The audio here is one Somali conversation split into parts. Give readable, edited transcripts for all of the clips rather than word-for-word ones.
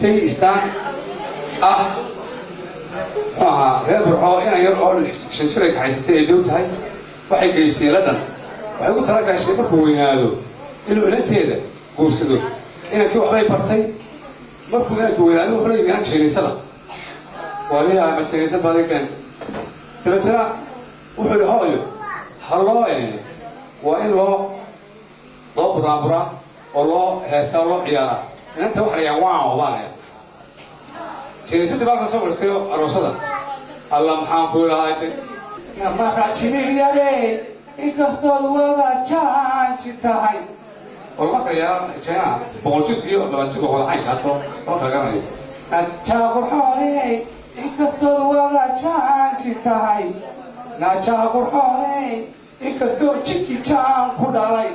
Jirtay istaan ah, muxuu ahaa, reer Burco, inan yar oo 5 jiray kaxaysatay ee dow tahay. Waxay geystay London. Waxay ugu tala gashay markuu weynaado inuu inanteeda guursado. Inankii waxbay bartay. Markuu inankii weynaado, wuxuu la yimi inan Jaynaysada. Waliyaa, ma Jaynaysa baad i keentay? Dabeetana wuxuu yihi, "Hooyo, ha loo waa in loo buraanburaa oo loo heesaa oo loo ciyaaraa inanta." Waxa la yahaa wow baa la Jaynaysadii baa halkan soo fadhiistay aroosada. Alla, maxaan ku ilahaa, mara jinilyare, inkastood wada jaanji tahay oo lama kala yeelan Jaynaha 100 jirka iyo 2 jirka wada caynkaasoo lama kala garanayo. Najaa qurxoone, inkastood wada jaanji tahay, najaa qurxoone, inkastoo jidkii jaan ku dhalay,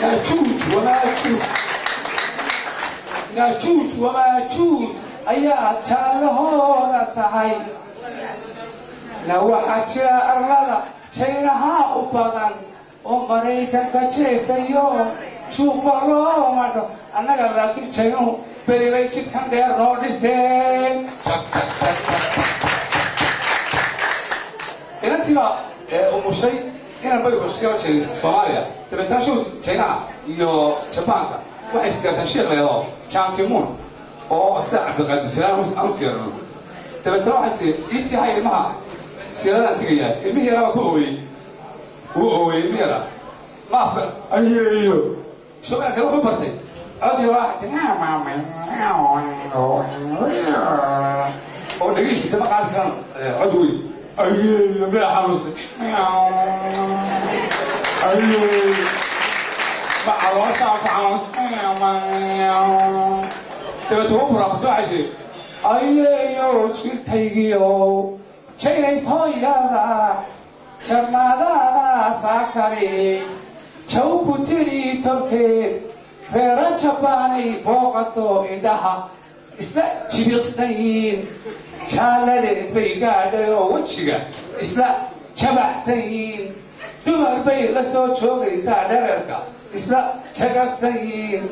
naajuuj wamaajuuj, naajuuj wamaajuuj ayaa jaallahooda tahay. Na waxaa jira arlada Jaynaha u badan oo Maraykanka jeesayo, juuqba looma dho annaga, laakiin Jaynuhu beri bay jidkan dheer noo dhiseen. Jag jag jag jag. Inantii baa umushay, inan bay umushay oo jiray Soomaaliya. Dabeetana show Jaynaha iyo Jabaanka waxay siyaartaan sheekh leedo Jankimun oo sida Cabdiqaadir Jilaan aan u siyaarano. Dabeetana waxay tiri, "Iisii hay ilmaha, siyaaradaan tegayaa." Ilmihii yaraa baa ku ooyey, wuu ooyey ilmihi yaraa, maafka ayeeyo show inanka wuxuu bartay cod yar waxay tiri oo dhegihiisi dama qaadi karaan cod weyn. "Ayeeyo, miyaa xanuustay? Ayeeyo, ma calooshaa ku xanuun?" Dabeetna wuu buraabtay. Waxay tiri, "Ayeeyo, jirkaygiyo Jaynays hooyada jarmaadaada saakari jaw ku tiri tolkeed reera Jabaanay booqato, indhaha isla jibiqsan yihiin, jaaladeed bay gaadhay oo wejiga isla jabacsan yihiin, dumar bay la soo joogaysaa, dhererka isla jagabsan yihiin,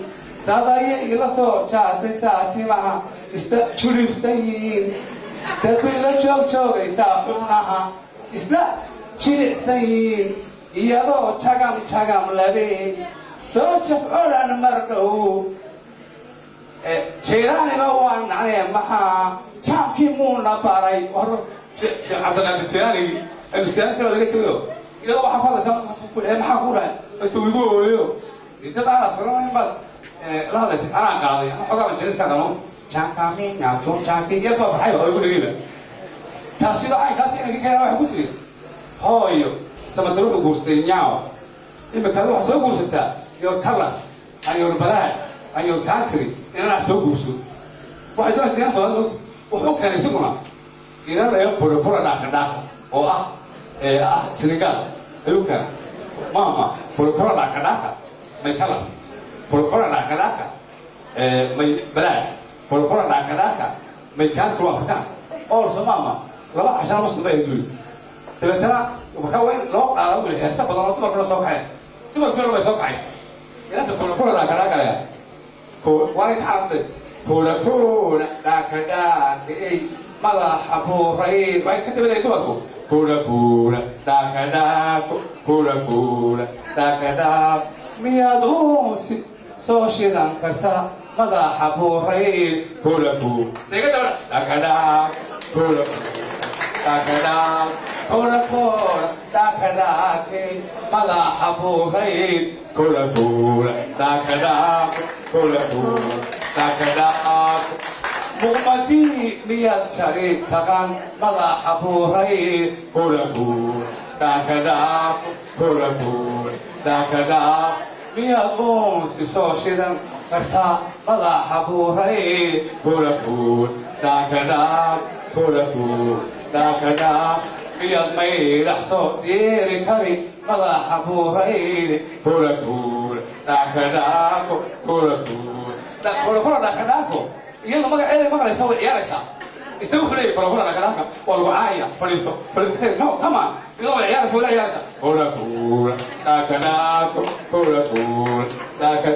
dadayay la soo jaasaysaa, timaha isla jurifsan yihiin, dad bay la joog joogaysaa, xubnaha isla jilicsan yihiin, iyadoo jagam jagam labeen soo jaf odhan mar dhow Jaylaaniba waa nacnee, maxaa jaamkii muuna baray?" Sheekh Cabdiqaadir Jaylaanigii aynu siyaasaba laga tegayo. Iyadoo waxaa ku hadlaysaa ku dhahay, "Maxaa ku dhahay?" Basta igu ooyo, dad aan afgaranayn baad la hadlaysa. Anaa qaaday ana xoogaa baan jayniska qano jaankamina jaanki yar baa farxayba oo igu dhegayba. Taas sidoo caynkaas inankii keenaa waxay ku tiri, "Hooyo, samadar wuxuu guursaday nyaaw. Imika adu waxaa soo guursataa your color and your blood and your country. Inanax soo guurso." Waxay doonaysa inan Soomaali moogta. Wuxuu keenay isaguna inan laga kura kura dhaaka dhaaka oo ah ah Senegal ayuu keenay. "Mama, kura kura dhaaka dhaaka my color, kura kura dhaaka dhaaka my blood, kura kura dhaaka dhaaka my country, waa African also. Mama, 2 cashana muslim bay ahayd." Dabeetana markaa waa in loo qaada wili heesa badan oo dumarkuna soo kaxeen. Dumarkuna way soo kaxaysa inanta kura kura dhaaka dhaakalaya waa imtixaanasde kura kura dhaaka dhaaka ey madaxa buuray. Waa iska dabadaya dumarku kura kura dhaaka dhaako, kura kura dhaaka dhaak, miyaad uunsi soo shidan kartaa madaxa buuray kura kura iga daba dhaaka dhaak, kura dhaaka dhaak, kura kura dhaaka dhaake madaxa buuray, kura kura dhaaka dhaak, kura kura dhaaka dhaak, muqmadii miyaad jari taqaan madaxa buuray, kura kura dhaaka dhaak, kura kura dhaaka dhaak, miyaad uunsi soo shidan kartaa madaxa buuray, kura kura dhaaka dhaak, kura kura dhaaka dhaak, miyaad maydhax soo diiri kari madaxa buuray, kura kura dhaaka dhaako, kura kura kura kura dhaaka dhaako?" Iyadu magaceeday maqlaysaa, way ciyaaraysaa. Isna wuxuu leeyahy, "Kura kura dhaaka dhaaka, waa lagu caaya, fadhiiso, fadhiiso." No, come on. Iyadoo way ciyaaraysa, way la ciyaaraysaa, kura kura dhaaka dhaako, kura kura dhaaka.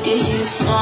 Hargeysa.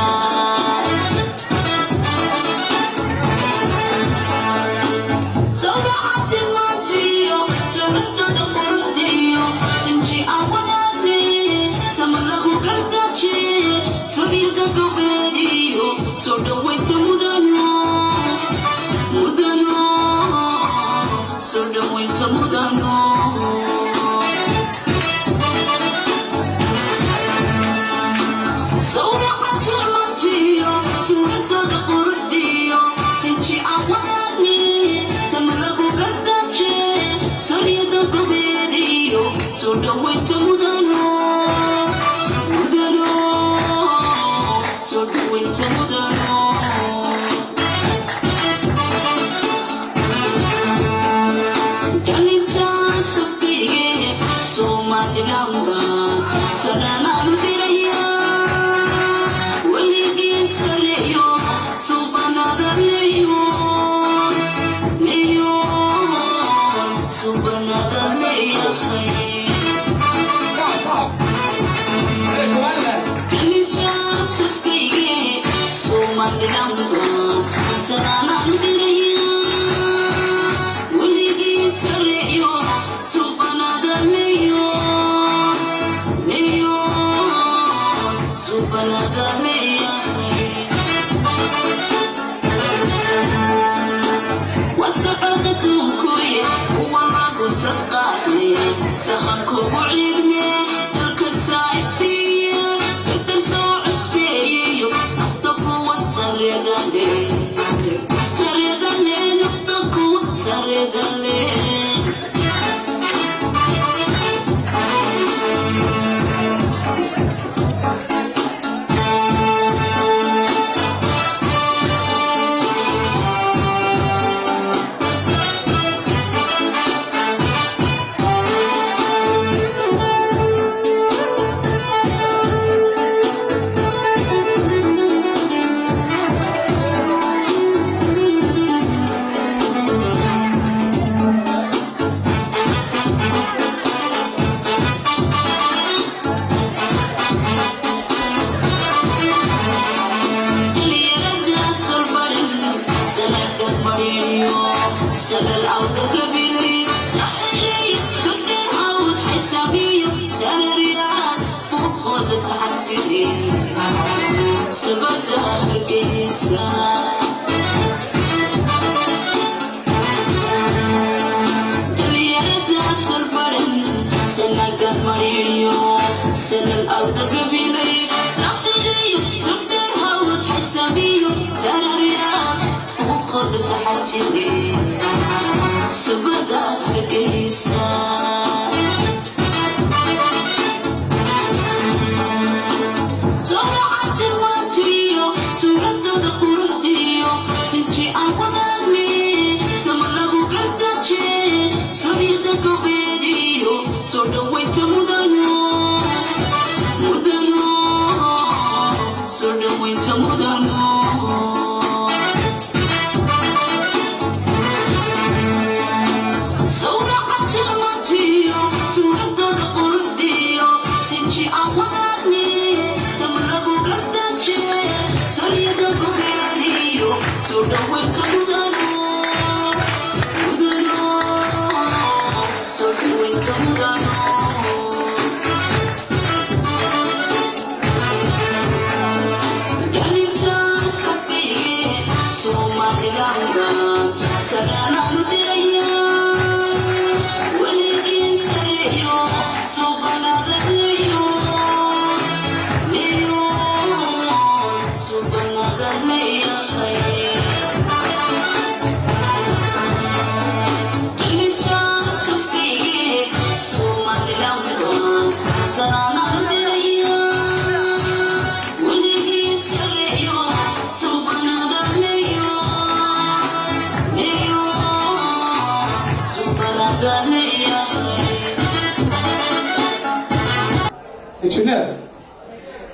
Injineer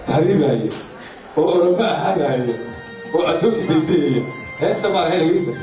tahriibaaye oo oromo ahaanaaye oo addoonsi degdegaya heesta baan ahay dhegeysta.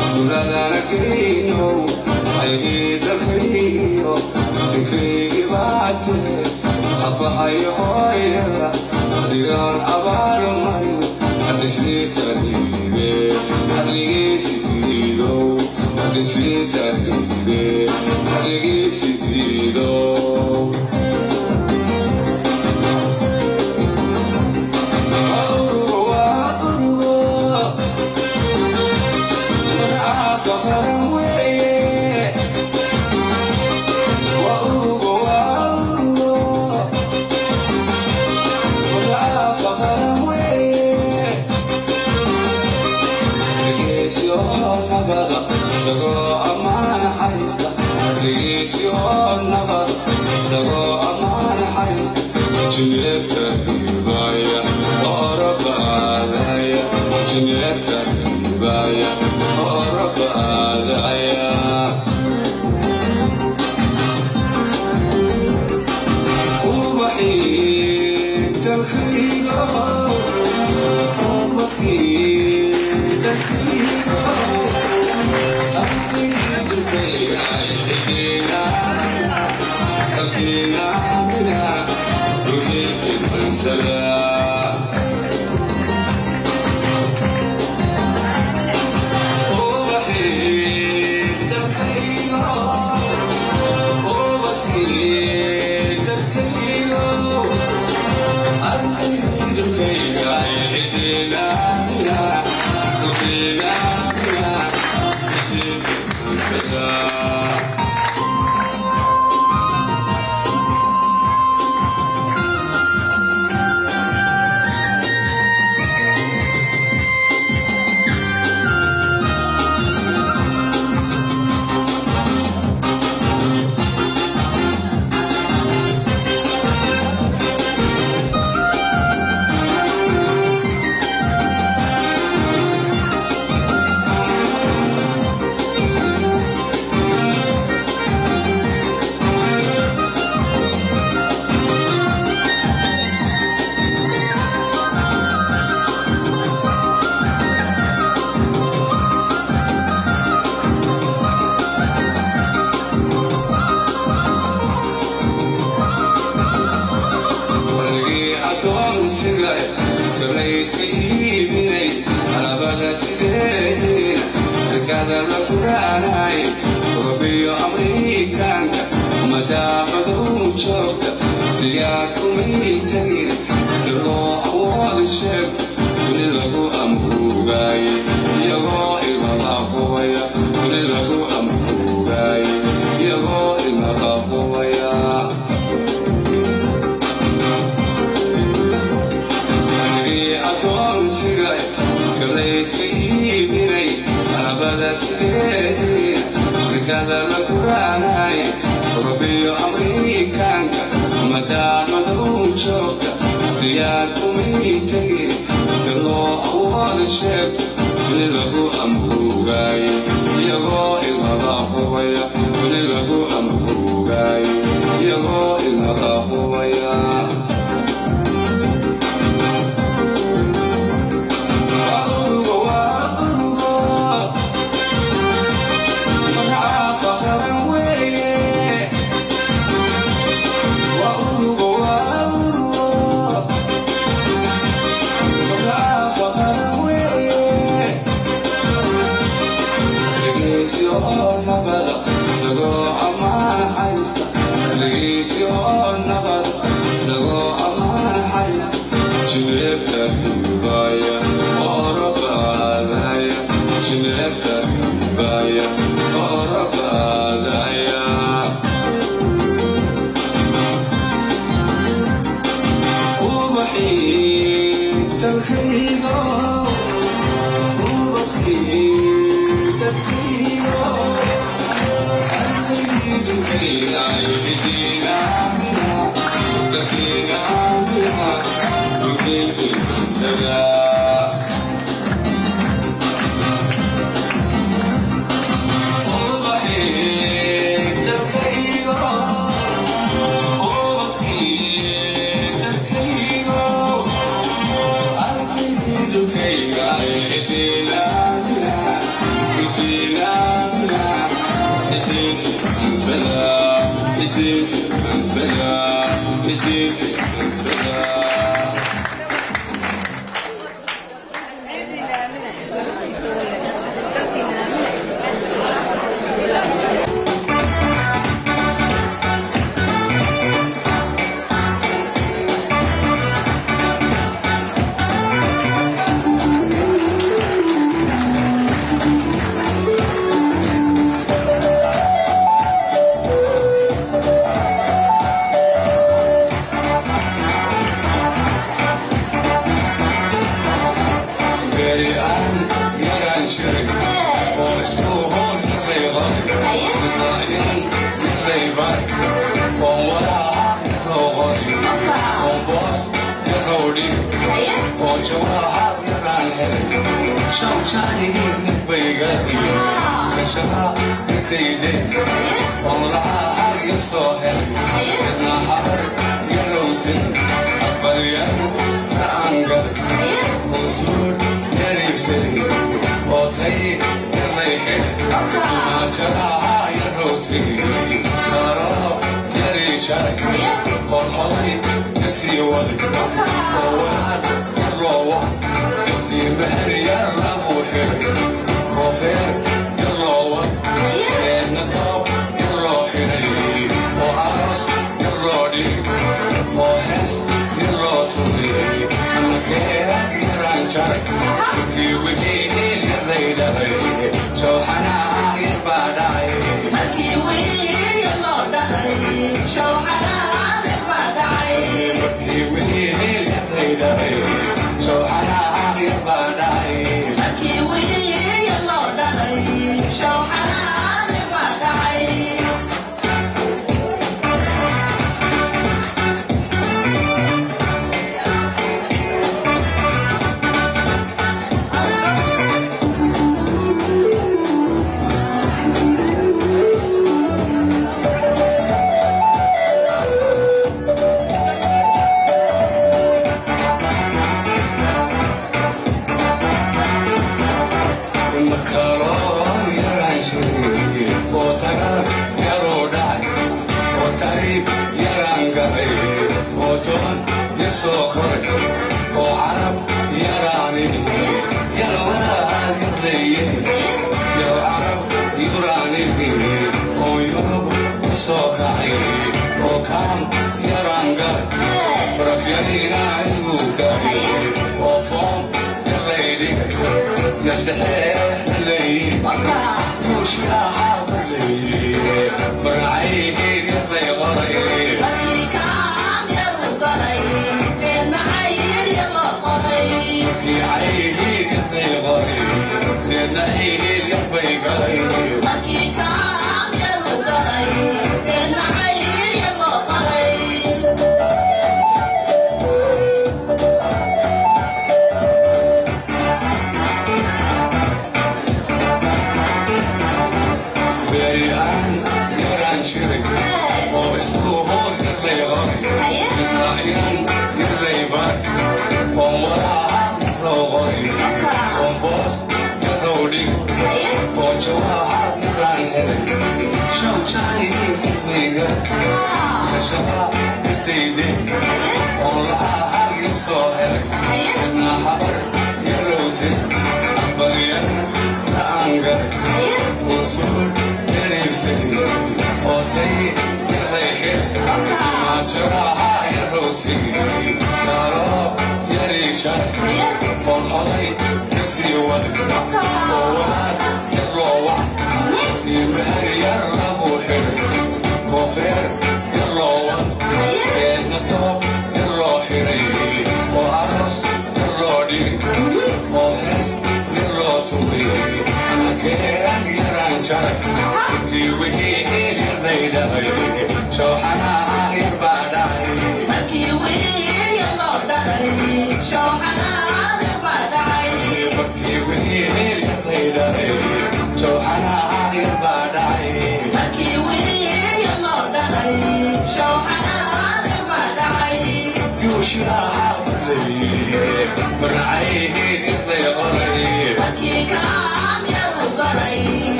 Iskuuladana geyno, ayhii dalkaygiyo tinkaygii baate. Abbahayo hooyada adigoon abaal marin, hadisii tariibe hadligiisi diido, hadisii tariibe hadligiisi diido.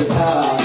Thank you.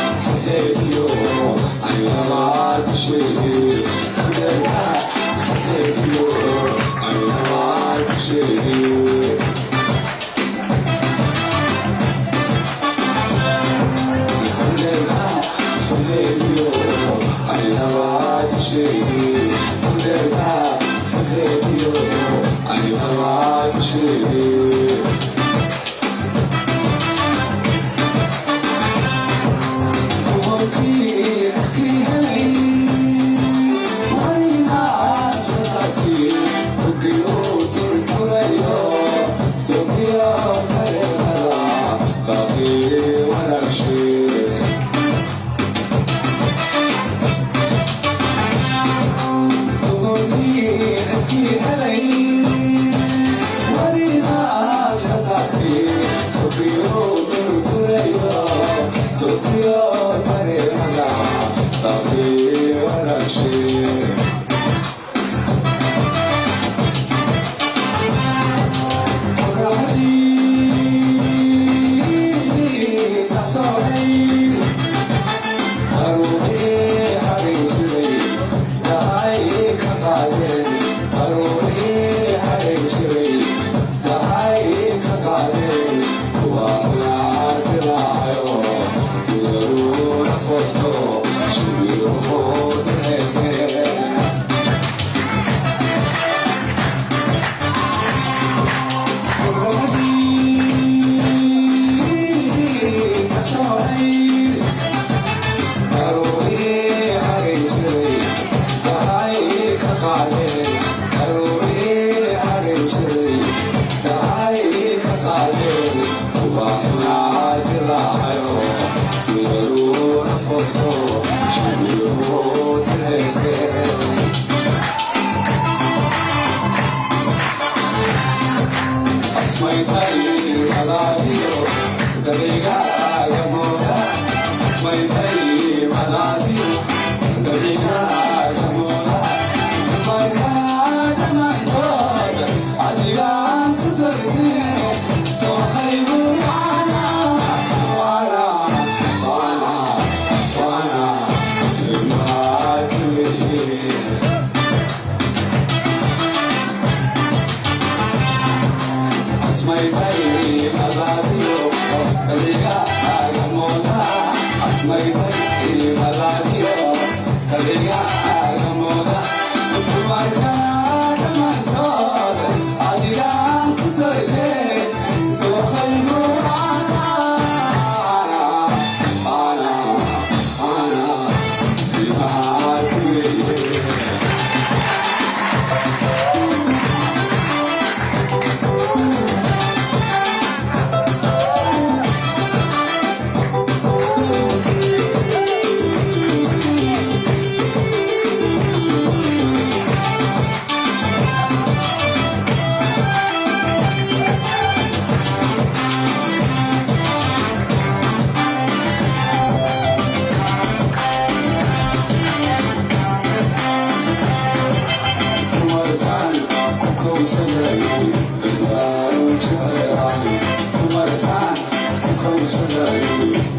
kowsaday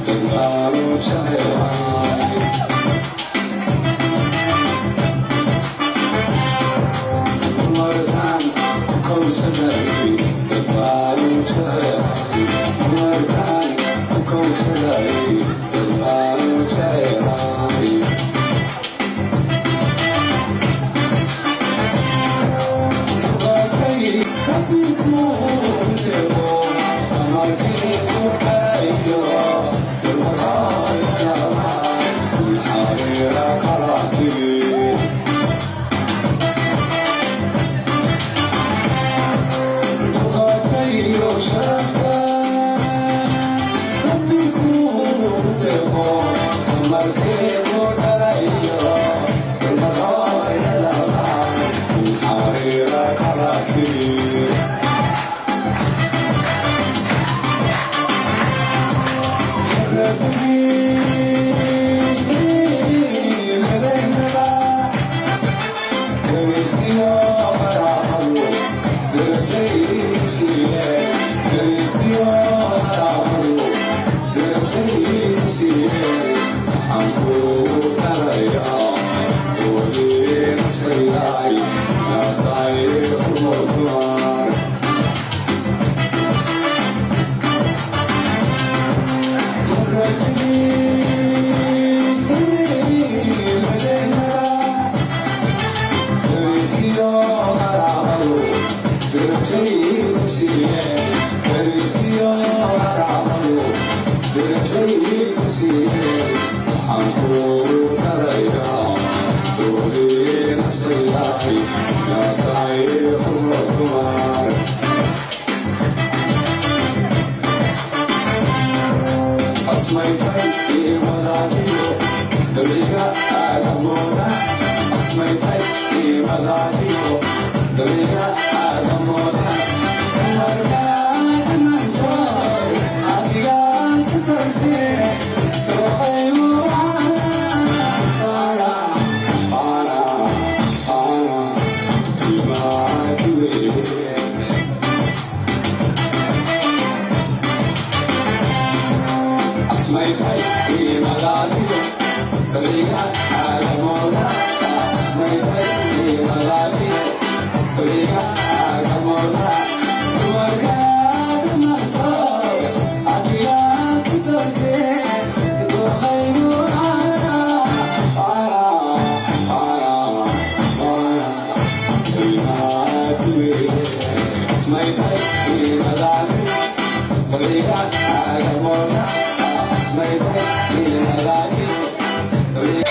dadbaanu jecelahay. Dumarkaan ku kowsaday dadbaanu jecelahay. Dumarkaan ku kowsaday dadbaanu jecelahay. Duqaadkay Rabbi kuu deeqo, amarkii ku dhalayo, dhulmahooyadaba xariira kala timi. Duqaadkayo sharafka Rabbi kuu deeqo, amarkii ku dhalayo, dhulmahooyadaba xariira kala timi. Thank you. Thank you. Asmaytay iimadaadiyo dabiiga aadamooda, asmaytay iimadaadiyo dabiiga aadamooda, dumarkaan dhammaantood adigaan ku dartee dooqaygu ana ana ana imaadiweye. Asmaytay iimadaadiyo dabiiga aadamooda, asmaytay iimadaadiyo dabiiga aadamooda, dumarkaa dhammaantood adigaa ku dartee dooqaygu ana ana ana ana imaadiweye. Asmaytay iimadaadiyo dabiiga aadamooda, asmaytay iimadaadiyo dabiiga.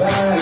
Bye.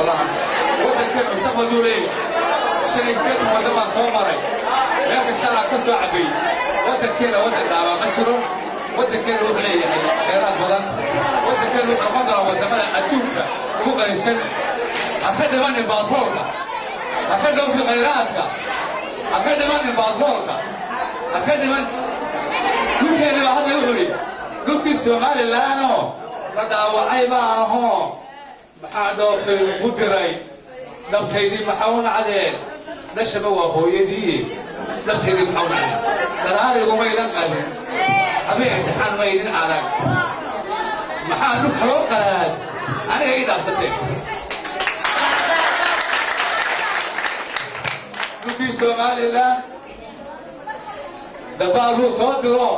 badan. Waddankeenu mustaqbal buu leeyahay. 85 waddan baan soo maray, meel kastana ka soo cabay. Waddankeena waddan dhaabaa ma jiro. Waddankeena wuxuu leeyahay khayraad badan. Waddankeena wuxuu noqon karaa waddamada adduunka ugu qanisan. Ha ka dhimanin baatroolka, ha ka dhowfi khayraadka, ha ka dhimanin baatroolka, ha ka dhiman dhulkeeni. Baa hadda wuxuu yidhi dhulkii Somalilandoo la dhaawacay baan ahoo, maxaa dhoofay ugu diray? Dhabtaydii maxaa u nacdeen? Dhashaba waa hooyadii. Dhabtaydii maxaa u nacdeen? Daraarigumaydan qabin, habeen imtixaan maydin arag. Maxaa dhulka loo qalaad aniga ii dhaafsateen? Dhulkii Somaliland dabaaluu soo diro.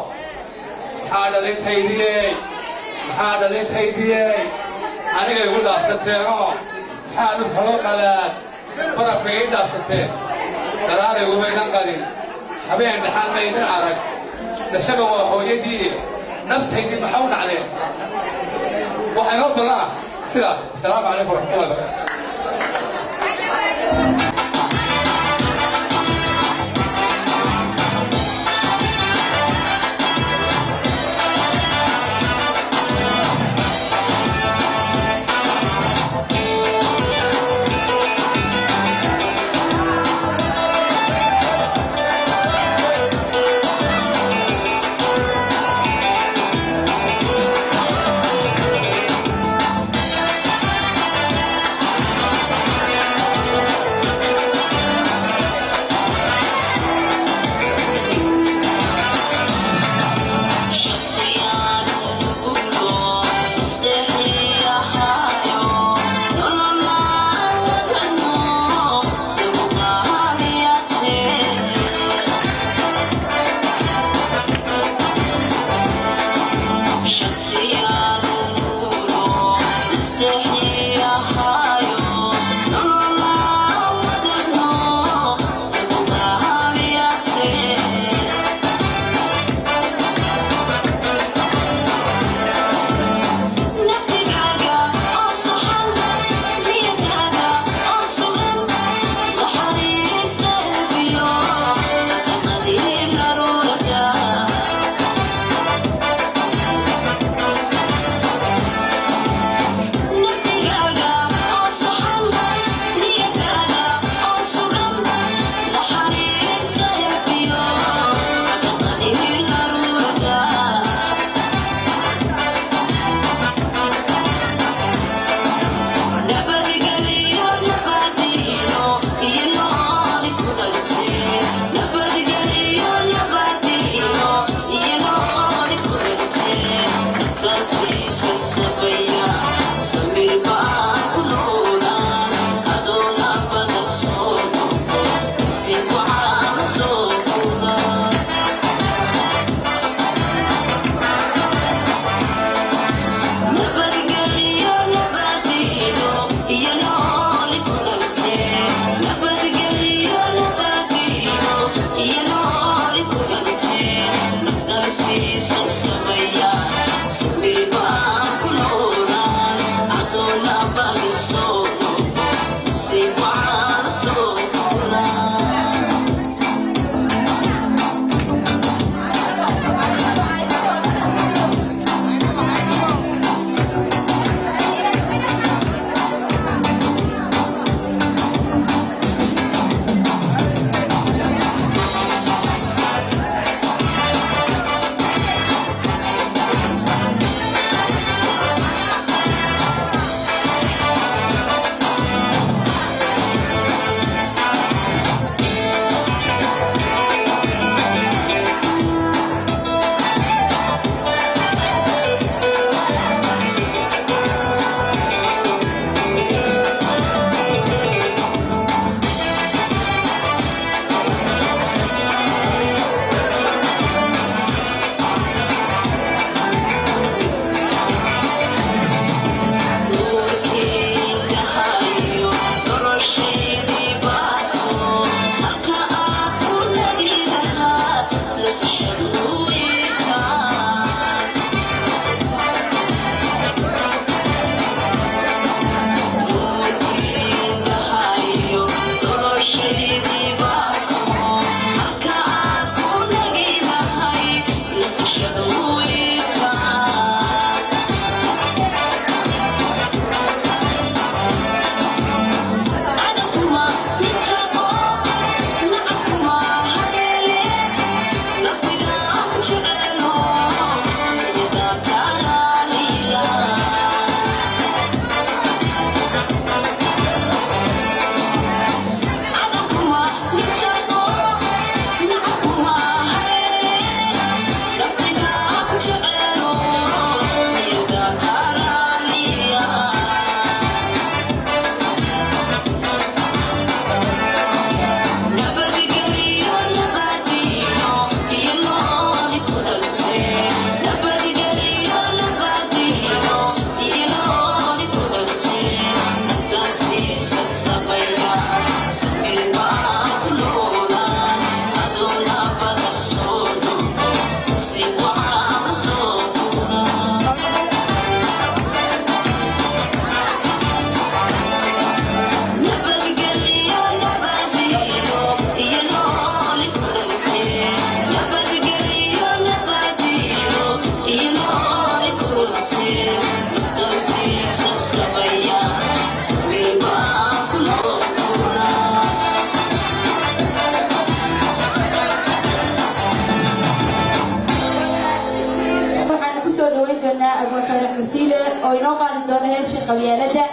Maxaa dhalintaydiyey? Maxaa dhalintaydiyey aniga igu dhaafsateenoo? Maxaa dhulka loo qalaad barafka ii dhaafsateen? Daraarigumaydan qalin, habeen dhaxan maydin arag. Dhashaba waa hooyadii. Naftaydii maxaa u nacdeen? Waxaa inoo badana sidaa. Asalaamu calaykum waraxmatullahi barakatu. Qabyaaladda.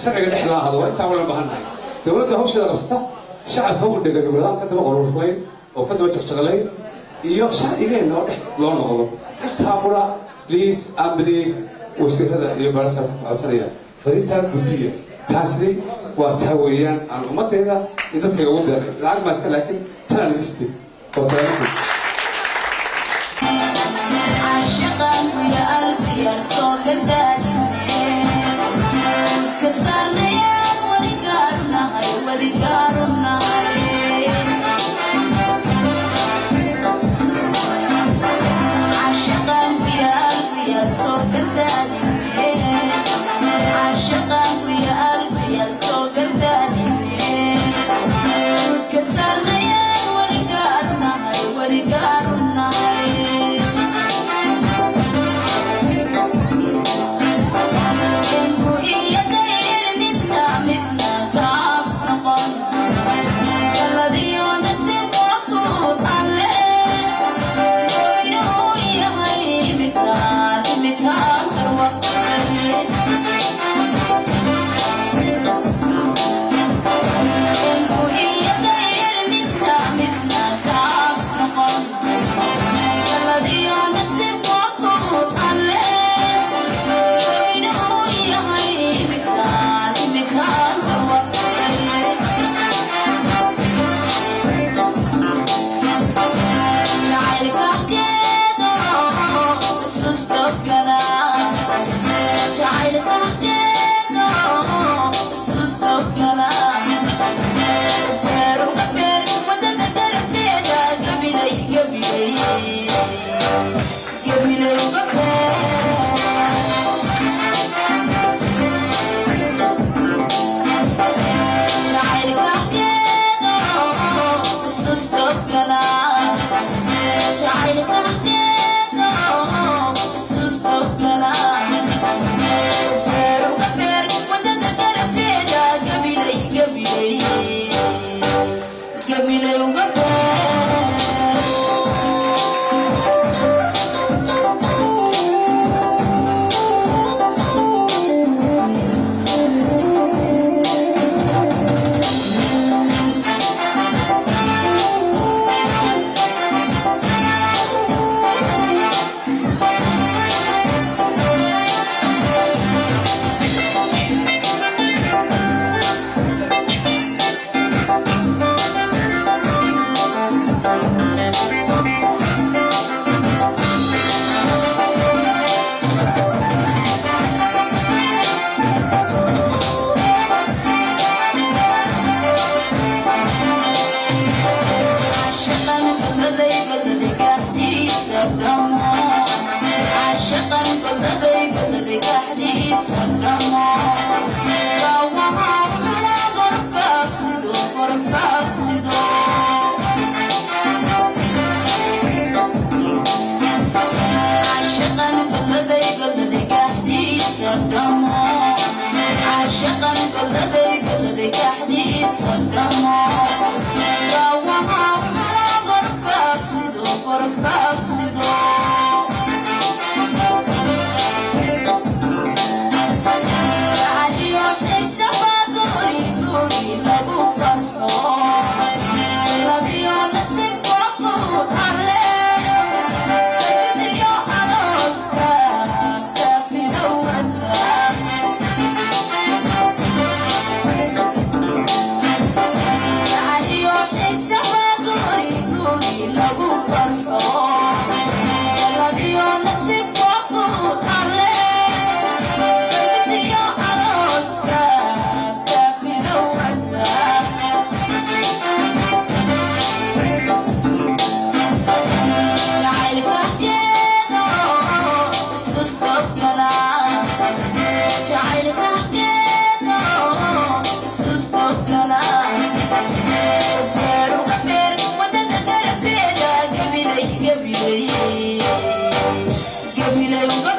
Sharciga dhexda ahado waa intaan wala baahannahay. Dowladda hawsheeda qabsata, shacabka u dheganugladaan, ka daba qororflayn oo ka daba jaqjaqlayn, iyo sharcigeenna oo dhex loo noqdo. Intaa qura, please and please, wasiirada iyo baarsa ku codsanaya, fariintaa gudbiya. Taasni waa taa weeyaan aan ummadayda iyo dadkayga ugu deeray lacag maase, laakiin tanaan idin sitay. Waa salaamankum. Gabilay.